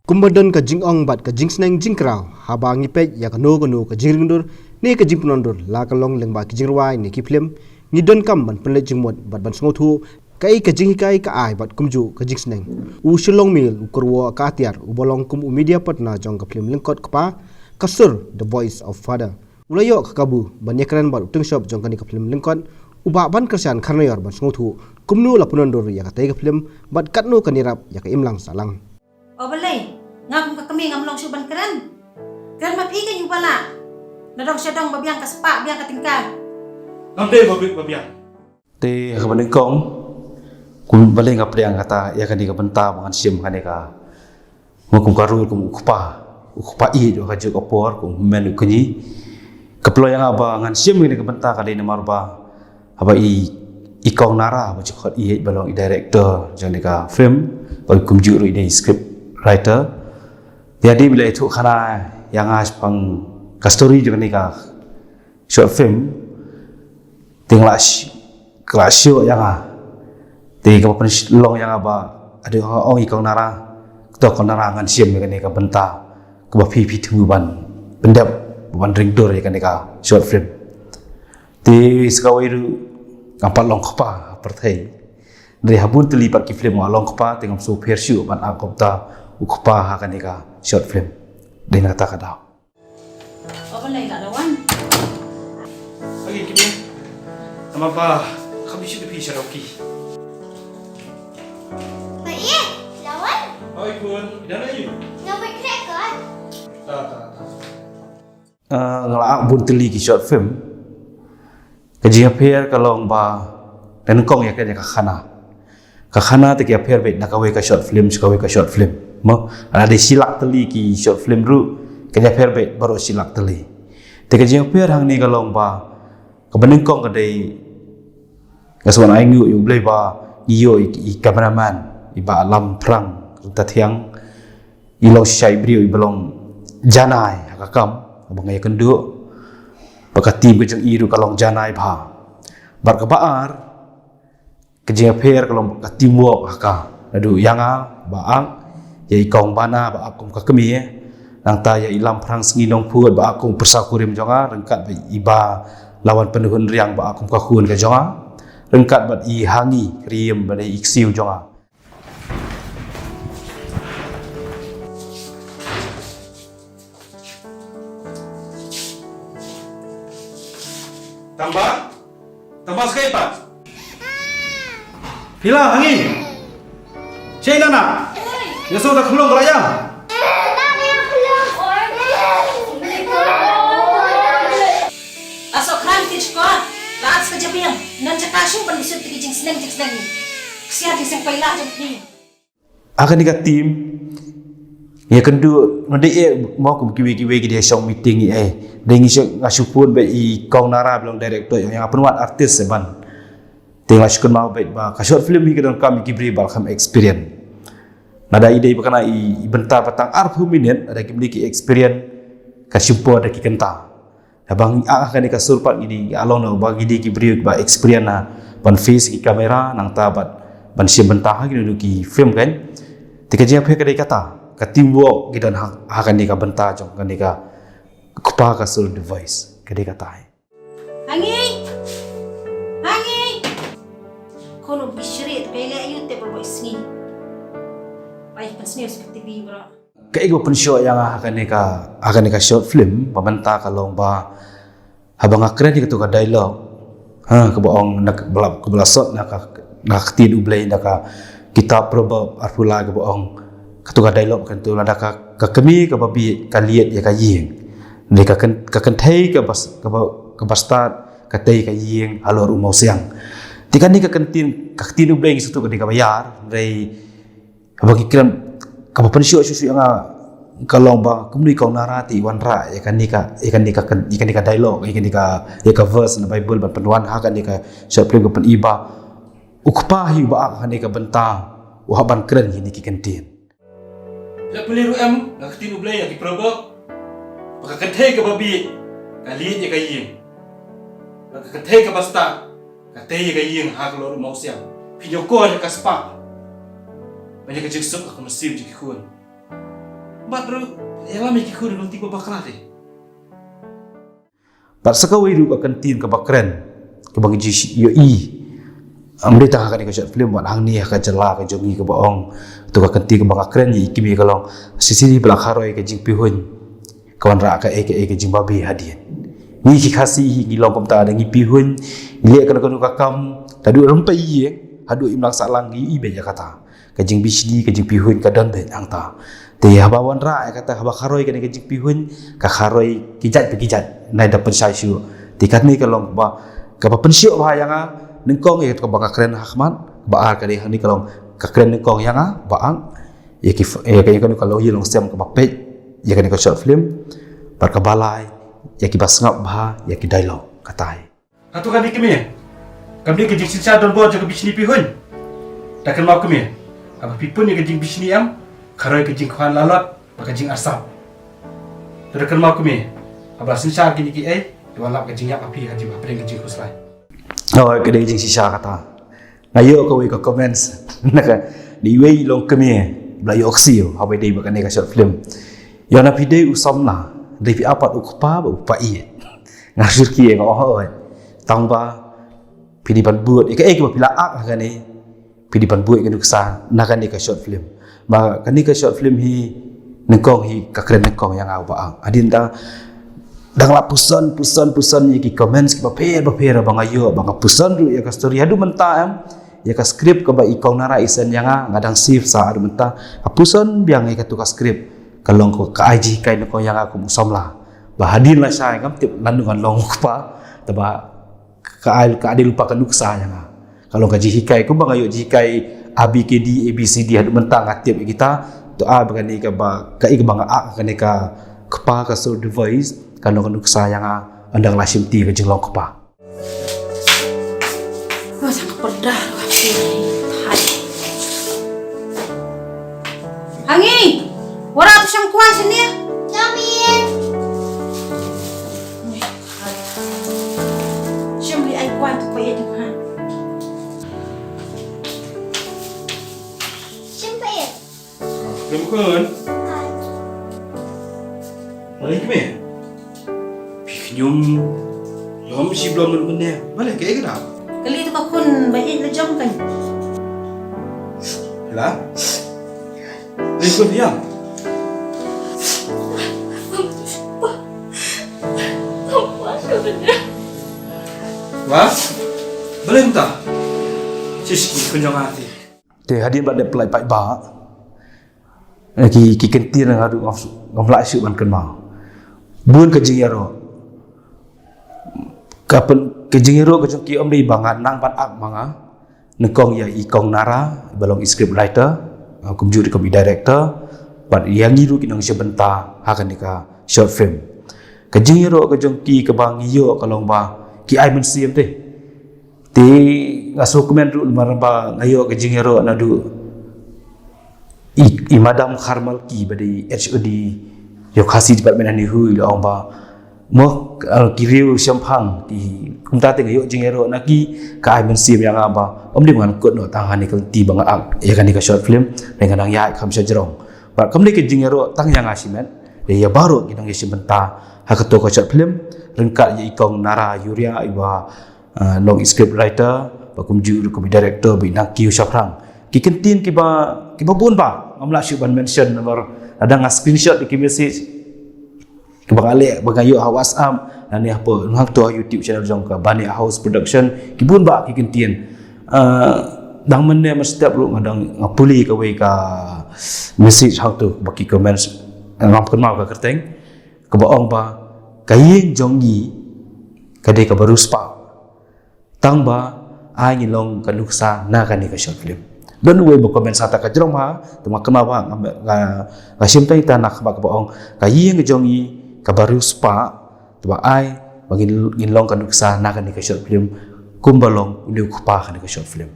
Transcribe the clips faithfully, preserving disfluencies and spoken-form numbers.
Kumba don ka jingong bad ka jingsneng jingkraw, haba ngi peit ïa kano kano ka jingringdur ne ka jingpynwandur, la ka long lyngba ki jingrwai ne ki phlim, ngi donkam ban pynleit jingmut bad ban sngewthuh kaei ka jinghikai ka ai bad kumjuh ka jingsneng. U Shillong Mail u kyrwoh ka atiar uba long kum u media partner jong ka phlim lyngkot kpa, ka sur The Voice of Father, u la ïoh ka kabu ban ïakren bad u tyngshop jong kane ka phlim lyngkot, u Bah Bankyrshan Kharnaior, ban sngewthuh kumno la pynwandur ïa katei ka phlim bad katno kan ïarap ïa ka imlang sahlang. O balei, nga kum ka kmie ngam long shuh ban kren? Kren ma phi ka ïu ba lah. Na dong sha dong ba biang ka spah, biang ka tyngka. Ngam dei ba biang, ba biang. Te ha kaba nyngkong, kum balei nga pdiang kata ïa kane ka bynta ba ngan shim kane ka, ma kum ka rul kum u kpa, u kpa ïeit ha kajuh ka por, kum men u kñi. Ka pynlong ïa nga ba ngan shim kane ka bynta ka dei namar ba haba i, i Kong Nara ba ju khot ïeit ba long i director jong kane ka film, ba kumjuh ruh i dei script writer. Ïa dei ba la ïathuh khana ïa nga shaphang ka story jong kane ka short film, te nga la sh-, ka la shu ïa nga. Te kaba pynlong ïa nga ba, haduh nga ong i Kong Nara, to Kong Nara, ngan shim ïa kane ka bynta kaba phi phi thmu ban pyndep, ban ringdur ïa kane ka short film. Te sa kawei ruh, ngam pat long kpa ha pyrthei. Hynrei ha bun tylli pat ki film nga long kpa, te ngam sngewpher shuh ban act kumta u kpa ha kane ka short film. Dei na kata ka daw. O balei la da wan? Agi kmie. Namar ba kham ïohi shuh ïa phi sha Rocky. Ba ïeit, la wan? Oi khun, ïa na ïa. Nga bai khreh kan? Ta ta ta. Ah, nga la act bun tylli ki short film. Ka jingïapher ka long ba, ka nyngkong ïa ka, ïa ka khana. Ka khana te ka ïapher beit na kawei ka short film sha kawei ka short film. Mo, lada dei shi lak tylli ki short film ruh, ka ïapher beit baroh shi lak tylli. Te ka jingïapher hangne ka long ba, kaba nyngkong ka dei, nga sngewbha ai nguh ïa U Blei ba ngi ïoh i, i cameraman, i Bah Lamphrang Ryntathiang. I long shisha i briew iba long janai ha ka kam ba nga ïakynduh. Bad ka team ka jong i ruh ka long janai bha. Bad kaba ar, ka jingïapher ka long ka teamwork ha ka. Naduh ïa nga ba act, ïa i Kong Bana ba act kum ka kmie, nangta ïa i Lamphrang Sngi Nongphuh ba act kum u pyrsa kurim jong nga, ryngkat bad i Bah Lawan Pynhun Riang ba act kum ka khun ka jong nga, ryngkat bad i Hangi Kriem ba dei i ksiew jong nga. Tangba? Tangba skai pat? Phi la Hangi? Shei la na? Ïa shu da khlong la ïa. La shu khlong ki shkor. La at sa ka jabiang. Nan jaka shu ban bisit ki jingsneng jingsneng. Ksiar jingsneng paila jong phi. Ha kane ka team, ïakynduh, ma dei eh, mo kum kiwei kiwei ki dei shong meeting eh. Dei ngi shong, nga shu phone bad i Kong Nara ba long director, ïa nga pynwad artist eh ban. Te nga shu kynmaw bad ba ka short film hi ka donkam ïa ki briew ba kham experience. Lada i dei ba kane i, i bynta ba tang arphew minit, lada kim dei ki experience, ka shim por da ki kynta. Haba ngi act ha kane ka sur pat ngi dei, ngi act long na ba ngi dei ki briew ba experience na ban face ki camera, nangta bad ban shim bynta ha kino kino ki film kan. Te ka jingïapher ka dei kata, ka teamwork ngi don ha, ha kane ka bynta jong kane ka kpa ka sur The Voice, ka dei kata. Hangi! Hangi! Kono bishri te pele ayu te bro sngi. Bai kan sngi sa T V bro. Kaei kaba pynshoh ïa nga ha kane ka, ha kane ka short film, ba mynta ka long ba, haba nga kren ïa kato ka dialogue, ha, kaba ong na ka, ba la, kaba la sot na ka, na ka ktien U Blei, na ka kitab Proverb arphew lai kaba ong, kato ka dialogue kan tu lada ka, ka kmie kaba bieit ka lied ïa ka ïing. Dei ka kyn-, ka kynthei kaba s-, kaba, kaba stad ka tei ka ïing halor u mawsiang. Te kane ka ktien, ka ktien U Blei ngi sngewthuh ka dei kaba ïar, dei Haba ki kren, kaba pynshoh shuh shuh ïa nga ka long ba kumno i Kong Nara te i wanrah ïa kane ka, ïa kane ka, ïa kane ka dialogue, ïa kane ka, ïa ka verse na Bible ban pynwan ha kane ka short film, ka pyni ba u kpa hi uba act ha kane ka bynta u hap ban kren ïa kine ki kyntien. La pule ruh em na ka ktien U Blei, ïa ki proverb, ba ka kynthei kaba bieit ka lied ïa ka ïing, ba ka kynthei kaba stad ka tei ïa ka ïing halor u mawsiang. Phi ñiewkor ïa ka spah bad ïa ka jingsuk ha ka mynsiem jong ki khun. Bad ruh ïalam ïa ki khun ki lynti ba bakla te. Bad sa kawei ruh ka kyntien kaba kren kaba ngi ju ïohi. Ym dei tang ha kane ka short film, bad hangne ha ka jylla ka jong ngi kaba ong, to ka kyntien kaba nga kren ïa i kmie ka long, shisha ba la kharoi ka jingpihuiñ ka wanrah kaei kaei ka jingbabe hadien. Ngi ki Khasi hi ngi long kumta, da ngi pihuiñ, ngi leh kano kano ka kam, haduh rympei ïing haduh imlang sahlang ngi ïohi beit ïa kata. Ka jingbishni, ka jingpihuiñ ka don beit hangta. Te haba wanrah ïa kata, haba kharoi kane ka jingpihuiñ, ka kharoi ki jait pa ki jait, nai da pynshai shuh. Te kane ka long kaba, kaba pynshoh bha ïa nga, nyngkong ïa kaba nga kren ha khmat, ba ar ka dei hangne ka long, ka kren nyngkong ïa nga ba ang ïa ki, ïa ka, ïa kane ka longïing longsem kaba peit ïa kane ka short film. Bad kaba lai, ïa kiba sngap bha ïa ki dialogue, kata hi. Hato kane kmie, kam dei ka jingsynshar donbor jong ka bishni pihuiñ? Da kynmaw kmie, haba phi pun ïa ka jingbishni em, kharoi ka jingkhwan lalot bad ka jingarsap. To da kynmaw kmie, haba la synshar kine kiei, to wan lap ka jingïap ha phi ha jingpyrshang ka jingkhuslai. Oh, ka dei ka jingshisha kata. Nga ïoh kawei ka comments na ka, na iwei i longkmie ba la ïoh ka siew haba dei bad kane ka short film. Ïoh na phi dei u samla, dei phi ap pat u kpa bad u kpa ïeit. Nga syrki nga ong hooid. Tang ba phi dei ban bud ïa kaei kaba phi la act ha kane, phi dei ban bud ïa ka nuksa na kane ka short film. Ba kane ka short film hi nyngkong hi ka kren nyngkong ïa nga uba act. Hadien da dang la puson puson puson ïa ki comments kiba pher ba pher ba nga ïoh, ba nga puson ruh ïa ka story haduh mynta em. Ïa ka script kaba i Kong Nara i send ïa nga, nga dang save sa haduh mynta. Nga puson biang ïa katu ka script. Ka long ka ai jinghikai nyngkong ïa nga kum u samla. Ba hadien lashai ngam tip lano ngan long u kpa. Te ba ka ai, ka ai lypa ka nuksa ïa nga. Ka long ka jinghikai kumba nga ïoh jinghikai A B K D, A B C D haduh mynta nga tip ïa kita. To ai ba kane kaba, kaei kaba nga act kane ka kpa ka sur device, ka long ka nuksa ïa nga ynda nga la shim ti ka jinglong kpa. Ba sa ka pyrda ruh ha phi. Hai. Hangi. Wara tu shang kwai sini. Jamin. Shim li ai kwai tu kwai tu ha. Shim pa ya. Khlem khun. Balei kmie? Phi khñium. Lom shi blom mynne. Balei kaei ka daw? Kali tu ka khun ba ïeit la jong kan. La? Balei khun ïa? Wa? Balei mynta? Shish, ki khun jong nga te. Te hadien ba dep pynlait paidbah, eh, ki, ki kyntien nga ruh ngam, ngam lah shuh ban kynmaw. Bun ka jingïaroh. Ka pyn, ka jingïaroh ka jong ki ym dei ba nga nang ban act ma nga. Nyngkong ïa i Kong Nara, ba long i script writer, eh, kumjuh ruh kum i director, bad ïa ngi ruh ki nongshim bynta ha kane ka short film. Ka jingïaroh ka jong ki kaba ngi ïoh ka long ba ki ai mynsiem te. Te nga sngewkmen ruh namar ba nga ïoh ka jingïaroh naduh i, i Madam Kharmalki ba dei H O D jong Khasi Department ha NEHU, i la ong ba mo, eh, ki riew shemphang ki, kumta te nga ïoh jingïaroh na ki, ka ai mynsiem ïa nga ba ym dei ba ngan kut noh tang ha kane ka lynti ba nga act ïa kane ka short film, hynrei nga dang ïaid kham shajrong. Bad kam dei ka jingïaroh tang ïa nga shimet, ïa baroh ki nongïashim bynta ha kato ka short film, ryngkat ïa i Kong Nara Yuria, iba ah, long i script writer, ba kumjuh ruh kum i director, ba i nang kiew shaphrang. Ki kyntien kiba, kiba bun ba ngam lah shuh ban mention namar lada nga screenshot ïa ki message kiba nga leh, ba nga ïoh ha WhatsApp, lane hapoh hangto ha YouTube channel jong ka Bani House Production, ki bun ba ki kyntien. Ah, dang mynne mynstep ruh nga dang, nga pule kawei ka message hangto ba ki comments, ngam kynmaw ka kyrteng, kaba ong ba ka ïing jong ngi ka dei kaba riewspah. Tang ba ai ngin long ka nuksa na kane ka short film. Don uwei ba comment sa ta ka jrong ha, te ma kynmaw ba nga, nga, nga shim tang ita na khmat kaba ong ka ïing jong ngi kaba riewspah, te ba ai ba ngin, ngin long ka nuksa na kane ka short film kumba long une u kpa kane ka short film.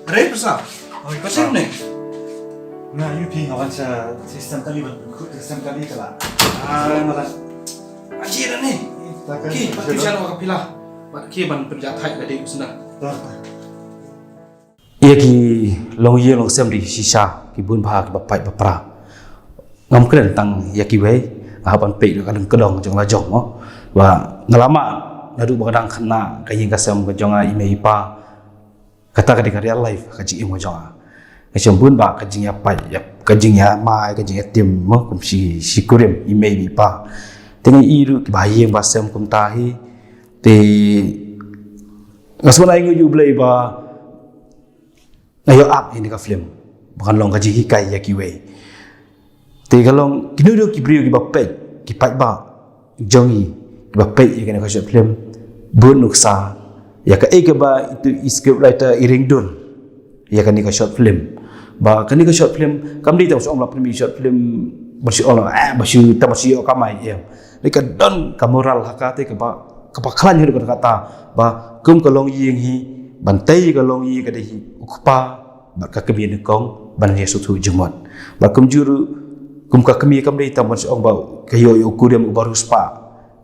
Re pasa. Oi, pasa ne? Na, yu pi nga wan sa system kali ban, system kali kala. Ah, malah. Aji dah ni. Ki, pati jalo ka pila. Bat ki ban pynjah thai ka dei usna. Ïa ki longïing longsem dei shisha. ki bun bha kiba pait ba pra. Ngam kren tang ïa kiwei, nga hap ban peit ka dang ka dong jong la jong mo. Ba nga la mad naduh ba ka dang khynnah ka ïing ka sem ka jong nga, i mei i pa. Kata ka dei ka real life ka jingim ka jong nga. Nga shem bun ba ka jingïapait, ïa, ka jingïamai, ka jingïatim mo, kum shi, shi kurim i mei i pa. Te nga i ruh kiba ha ïing ba sem kumta hi. Te nga sngewbha ai nguh ïa U Blei ba nga ïoh act ïa kane ka film ba kan long ka jinghikai ïa kiwei. Te ka long kino kino ki briew kiba peit, ki paidbah jong ngi kiba peit ïa kane ka short film, bun nuksa ïa kaei kaba itu i script writer i ring dun ïa kane ka short film. Ba kane ka short film kam dei tang ba shu ong la film, i short film ba shu ong la, eh, ba shu, tang ba shu ïoh kamai em. Dei ka don ka moral ha ka te kaba, kaba khlaiñ hi ruh kata, ba kum ka longïing hi, ban tei ka longïing ka dei hi u kpa bad ka kmie nyngkong ban ïa sngewthuh jingmut. Bad kumjuh ruh kum ka kmie kam dei tang ban shu ong ba ka ïoh ïa u kurim uba riewspah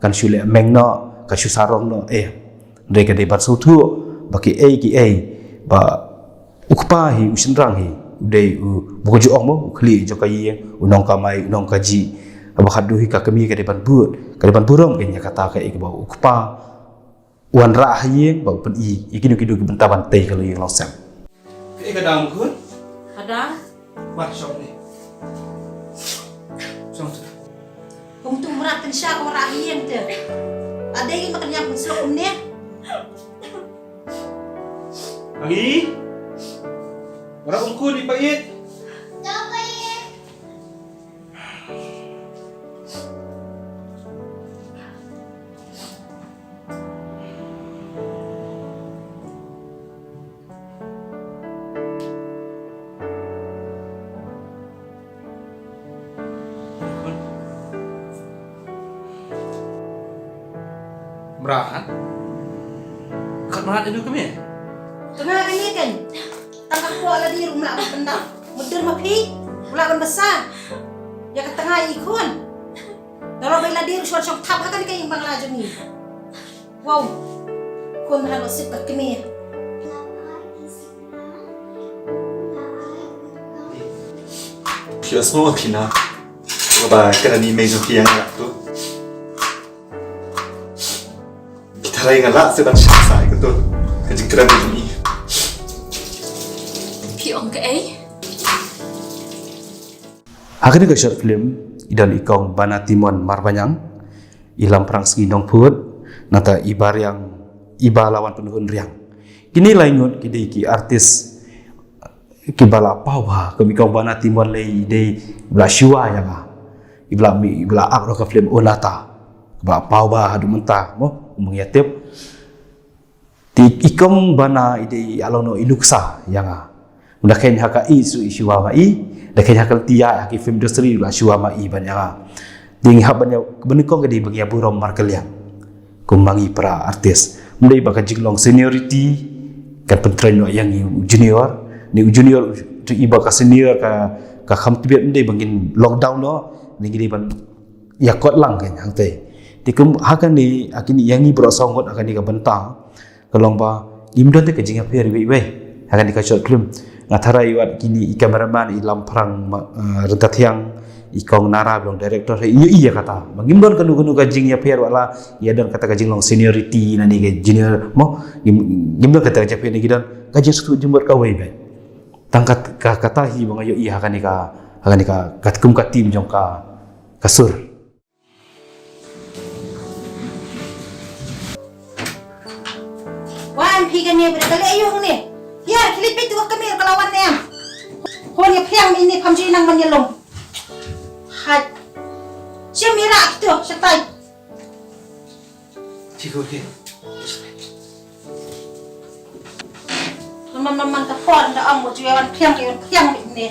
kan shu leh meng noh, kan shu sarong noh, eh. Hynrei ka dei ban sngewthuh ba kiei kiei ba u kpa hi, u shynrang hi, u dei uba kumjuh ong mo, u khlieh jong ka ïing, u nongkamai, u nongkajih. Haba khatduh hi ka kmie ka dei ban bud, ka dei ban burom kein ïa kata kaei kaba u kpa u wanrah ha ïing, ba u pyni ïa kino kino ki bynta ban tei ka longïing longsem. Kaei ka dang khun? Ka dang. Wah, shong ni. Shong tu. Kumtu mrad pynshai ka wanrah ha ïing te. Ade ngi ma ka ñiang pynslok kumne. Agi. Ora ungkun i pait. Mrad? Khat mrad ïa u kmie? Tnga kane kan. Tang ka kwah lade ruh mlah ban pyndap. Mutdur ma phi. Mlah ban basa. Ïa ka tnga i khun. Tang ba lade ruh shu wan shong thap ha kane ka ïing Bangla jong ngi. Wow. Khun ha lo sip ka kmie. Phi ïohsngew phi na. Ba ka dang i mei jong phi ïa nga tu. Ki tharai nga lah seh ban shah sah ïa kato ka jingkren jong i. Phi ong kaei? Ha kane ka short film i don i kong Bana Timon Marbaniang, i Lamphrang Sngi Nongphut, nangta i Bariang, i Balawan Pynhun Riang. Kine lai ngut ki dei ki artist kiba la paw bha, kum i kong Bana Timon lei i dei ba la shuwa ïa nga. I ba la mi, i ba la act ruh ka film Onata. Ba la paw bha haduh mynta mo, kum ngi ïa tip. Te i kong Bana i dei i along noh i nuksa ïa nga. Da kheiñ ha ka ïeit ruh i shuwa ma i, da kheiñ ha ka lynti ïa ha ki film industry ruh la shuwa ma i ban ïa nga. Te ngi hap ban ïa, ba nyngkong ka dei ba ngi ïa burom markylliang. Kum ma ngi para artist. Ym dei ba ka jinglong seniority kan pyntrein noh ïa ngi u junior, ne u junior u i ba ka senior ka, ka kham tbit, ym dei ba ngin long down noh, ne ngi dei ban ïa kot lang kein hangtei. Te kum ha kane, ha kine ïa ngi baroh saw ngut ha kane ka bynta ka long ba ngim don te ka jingïapher iwei iwei ha kane ka short film. Nga tharai wat kine i cameraman i Lamphrang ma, eh, Ryntathiang, i kong Nara ba long director, ïohi ïa kata ba ngim don kano kano ka jingïapher, wat la ïa don kata ka jinglong seniority lane ka junior mo, ngim, ngim don kata ka jingïapher, ne ngi don ka jingsngewthuh jingmut kawei beit. Tang kat, ka, kata hi ba nga ïohi ha kane ka, ha kane ka, kat kum ka team jong ka, ka Sur. Wan phi kane ba da ka leh aïu hangne? Hiar khie leit peit tu ka kmie ka la wan ne em. Khun ïa phiang ine pham ji nang ban ïalum. Hait. Shem ïa ra kito shatai. Chi ko ke. Lam lam lam ka por da ong ba ju wan phiang, wan phiang ine.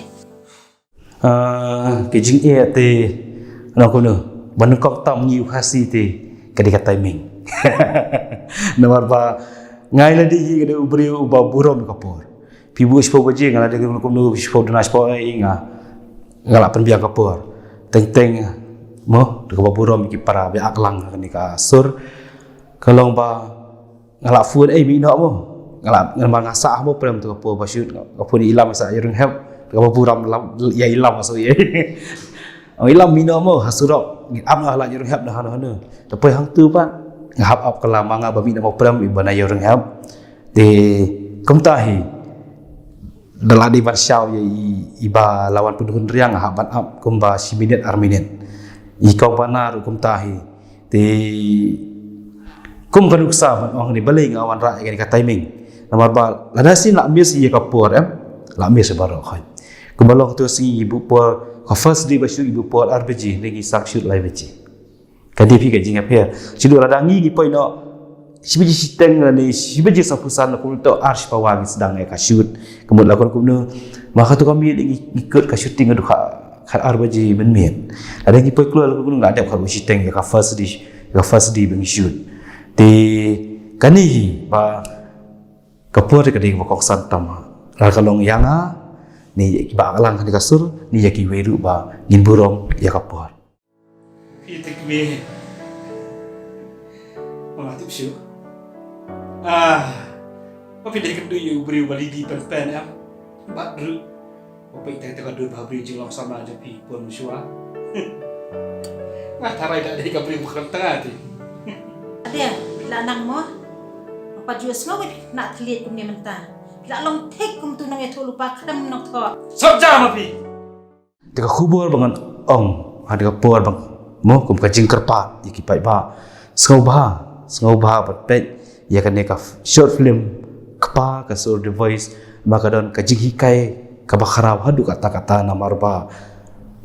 Ah, ka jingeh te, nang kumno, ba nyngkong tam ngi u Khasi te ka dei ka timing. Namar ba nga i lade hi ka dei u briew uba burom ka por. Phi buh shiphew baje nga la dei kumno, shiphew duna, shiphew, eh, nga, nga la pynbiang ka por. Teng teng mo, da kaba burom ki para ba ïa klang kane ka Sur. Ka long ba nga la phone ei mih noh mo. Nga la, nga la, nga sah mo, prem tu ka por ba shoot, nga phone i Lam, sa i Rynghep. Kaba burom lam, ïa i lam, so ïa. Ong i lam mih noh mo ha surok. Ngi ap noh ha la ïa rung hep noh hano hano. Te poi hangtu pat nga hap ap ka lam ma nga ba mih noh mo prem iba na ïa rung hep. Te kumta hi. Da la dei ban shaw ïa i, iba la wan pynhun riang, nga hap ban ap kumba shi minit ar minit. I kong bana ruh kumta hi. Te kum ka nuksa ban ong ni balei nga wanrah ïa kane ka timing. Namar ba lada shisien la miss ïa ka por em. La miss baroh khoit. Kumba long tu sngi i buh por, ka first day ba shoot i buh por ar baje, hynrei ngi sdang shoot lai baje. Ka dei phi ka jingïapher. Shu lada ngi ngi poi noh shi baje shiteng lane shi baje saphew san, kum to ar shi pawa ngi sdang ïa ka shoot. Ka mut la kumno, ma katu ka miet ngi, ngi kut ka shooting haduh ka khat ar baje mynmiet. Lada ngi poi kloi la kumno nga dep khat shiteng ïa ka first day, ïa ka first day ba ngi shoot. Te kane hi ba ka por ka dei ba kongsan tam. Lada ka long ïa nga ne ïa kiba klang ha kane ka sur ne ïa kiwei ruh ba ngin burom ïa ka por. Phi te kmie. Mama tip shu. Ah. Ba phi dei kynduh ïa u briew ba lidi pen pen em. Bad ruh. Ba phi te te ka dur ba briew jinglong samla jong phi pun shuwa. Nga tharai da dei ka briew ba khlem tnga te. Ade, la nang mo. Apa ju sngew phi na thliej kumne mynta. La long thik kum tu nong ïathuh lypa khlem nong thoh. Sop ja ma phi. Te ka khubor ba ngan ong ha ka por ba mo kum ka jingkyrpad ïa ki paidbah. Sngewbha, sngewbha ban peit ïa kane ka f-, short film Kpa ka sur The Voice, ba ka don ka jinghikai kaba khraw haduh katta katta namar ba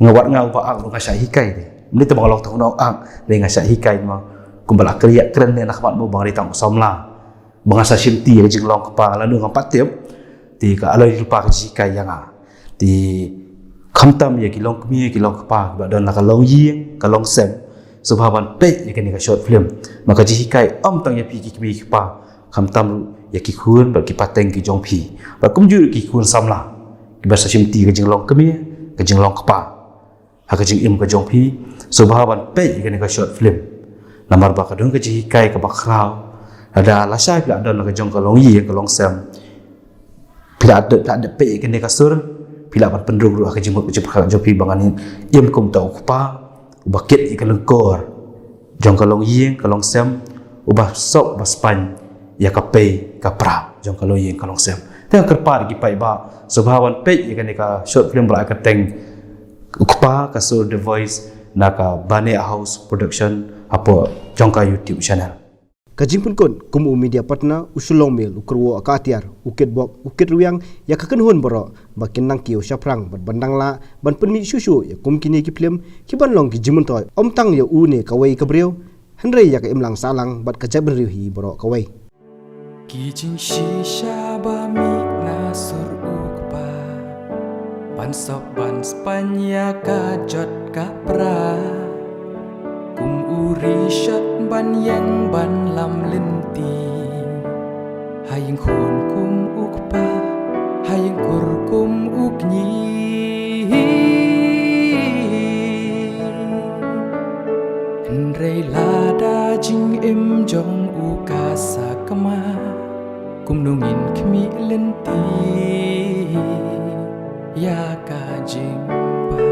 nga wat nga uba ak ruh nga shah hikai te. Mynta ba nga long tang u nongak ruh nga shah hikai ma kumba la kren ïa kren ne na khmat mo ba nga dei tang u samla. Ba nga sa shimti ïa ka jinglong kpa lano ngam pat tip. Te ka la long lypa ka jinghikai ïa nga. Te khamtam ïa ki longkmie ki longkpa kiba don la ka longïing ka longsem. Sngewbha ban peit ïa kane ka short film. Ma ka jinghikai ym tang ïa phi ki kmie ki kpa. Khamtam ruh ïa ki khun bad ki pateng ki jong phi. Bad kumjuh ruh ki khun samla. Kiba sa shimti ka jinglong kmie ka jinglong kpa. Ha ka jingim ka jong phi, sngewbha ban peit ïa kane ka short film. Namar ba ka don ka jinghikai kaba khraw. Lada lashai phi la don la ka jong ka longïing ka longsem. Phi la dep, phi la dep peit ïa kane ka sur, phi lah ban pynrung ruh ha ka jingmut ka jingpyrkhat jong phi ba ngan im kum uta u kpa uba kit ïa ka lyngkor jong ka longïing ka longsem, uba sop uba spaiñ ïa ka pei ka pra jong ka longïing ka longsem. Te nga kyrpad ïa ki paidbah sngewbha ban peit ïa kane ka short film ba la ai kyrteng Kpa ka sur The Voice na ka Bane House Production hapoh jong ka YouTube channel. Ka jingpynkut kum u media partner, u Shillong Mail, u Kyrwoh ka Atiar, u Kitbok, u Kitrwiang, ïa ka kynhun baroh ba kin nang kiew shaphrang bad ban dang lah ban pynmih shuh shuh ïa kum kine ki film kiban long ki jingmyntoi ym tang ïa une kawei ka briew, hynrei ïa ka imlang sahlang bad ka jaitbynriew hi baroh kawei. Ki jingshisha ba mih na sur u kpa, ban sop ban spaiñ ïa ka jot ka pra. Kum u rishot ban ïeng ban lam lynti. Ha ïing khun kum u kpa, ha ïing kur kum u kñi. Hynrei lada jingim jong u ka sakma, kumno ngin khmih lynti ïa ka jingpang.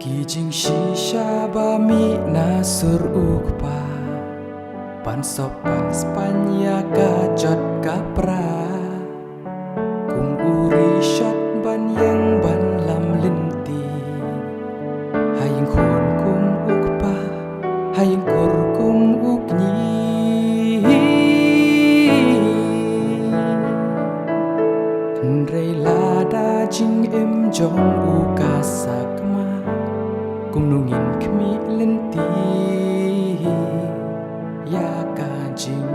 Ki jingshisha ba mih na sur u kpa, ban sop ban spaiñ ïa ka jot ka pra. Kum u rishot ban ïeng ban lam lynti. Ha ïing khun kum u kpa, ha ïing kur kum u kñi. Hynrei lada jingim jong u ka sakma, kumno ngin khmih lynti ïa ka jing